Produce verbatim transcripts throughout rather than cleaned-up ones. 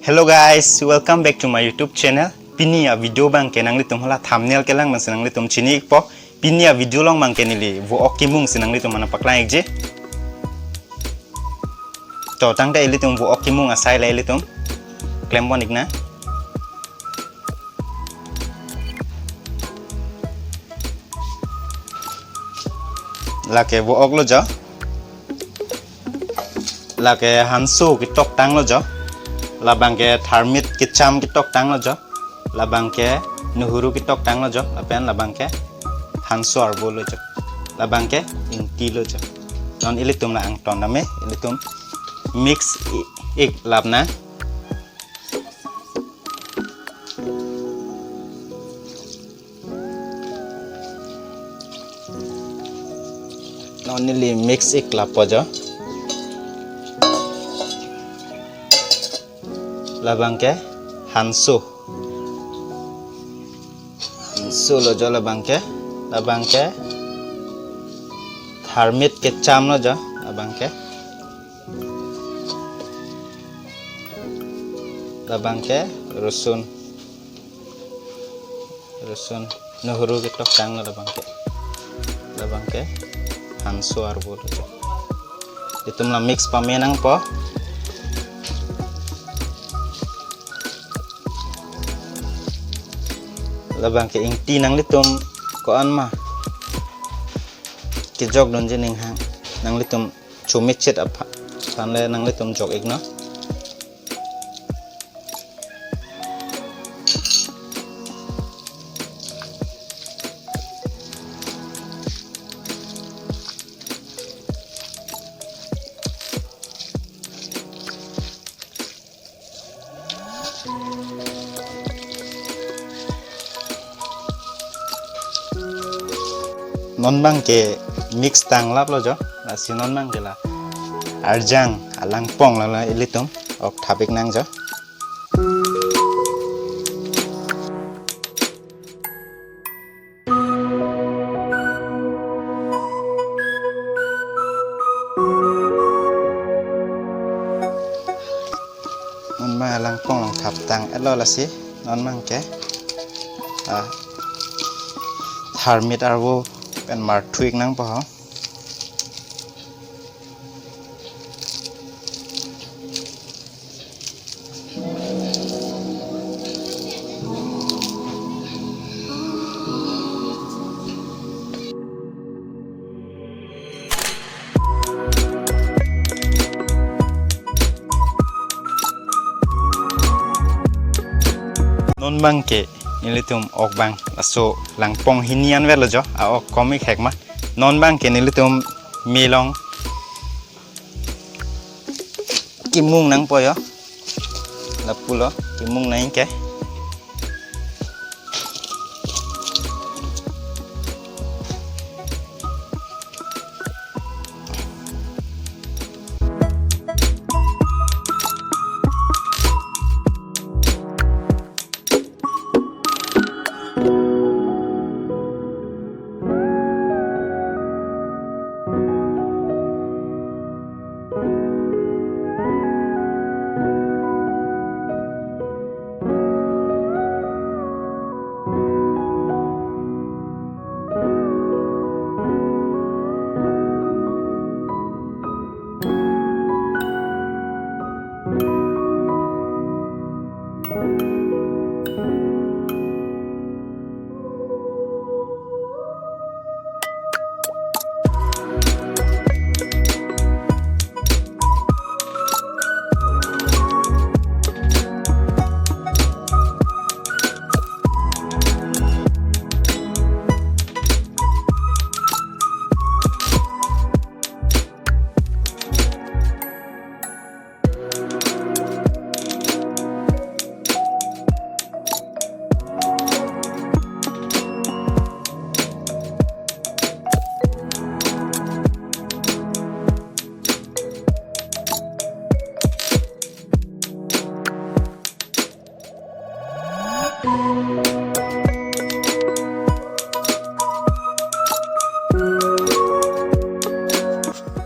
Hello guys, welcome back to my YouTube channel. Pini a-video abangke nanglitum hala thumbnail kelang abangsi nanglitum chini-ikpo. Pini a-video along abangke neli vo-ok kimung si nanglitum aphan nangpaklang-ikji. To tangte ilitum vo-ok kimung asai le ilitum klempon-iknang. Lake vo-ok lo jo. Lake hanso ketoktang lo jo. Labangke tharmit kecham ketoktang lo jo. Labangke nuhuru ketoktang lo jo. Lapen labangke hanso arvo lo jo. Labangke ingti lo jo. Non ilitum la angton dam me, ilitum mix i-, ik lapnang. Non neli mix ik lappo jo. Labangke hanso. Hanso lo jo labangke. Labangke tharmit kecham lo jo. Labangke. Labangke rosun. Rosun, nuhuru ketoktang lo labangke. Labangke hanso arvo lo. Ilitum la mix pame nangpo. Labangke ingti nanglitum ko-an ma kejok dunji ning hang. Nanglitum chomit chit apha-, aphan le nanglitum jok-iknon. Non abangke mix tang lap lo jo. Lasi non abangke la arjang alangpong lo la ilitum ok thap-iknang jo. Non abang alangpong along thap tang-et lo lasi non abangke, ah, tharmit arvo pen marthu-iknangpo ho. Non abangke nelitum ok abang laso langpong hini anvet lo jo, a-ok kom-ik hek ma. Non abangke nelitum me along kimung nangpo jo. Lapulo, kimung nang ke.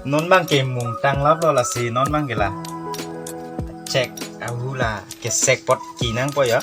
Non abangke mung tang lap lo lasi non abangke la chek Ahula kesek pot kinang po ya.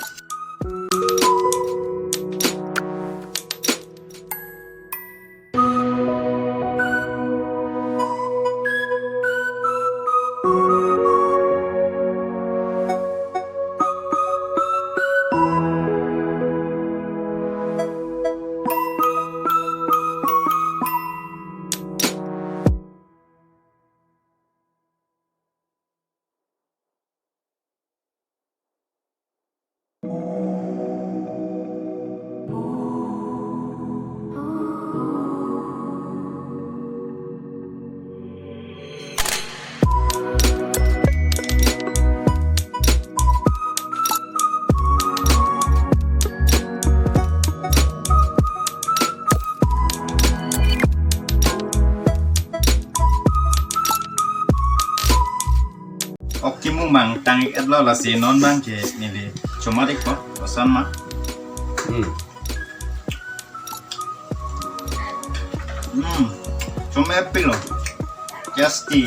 Ok, kemumang tang-ik-etlo, lasi non abang ke neli chomat-ikpo, lason ma. Hmm. Hmm. Chomat-iklo. Tasty.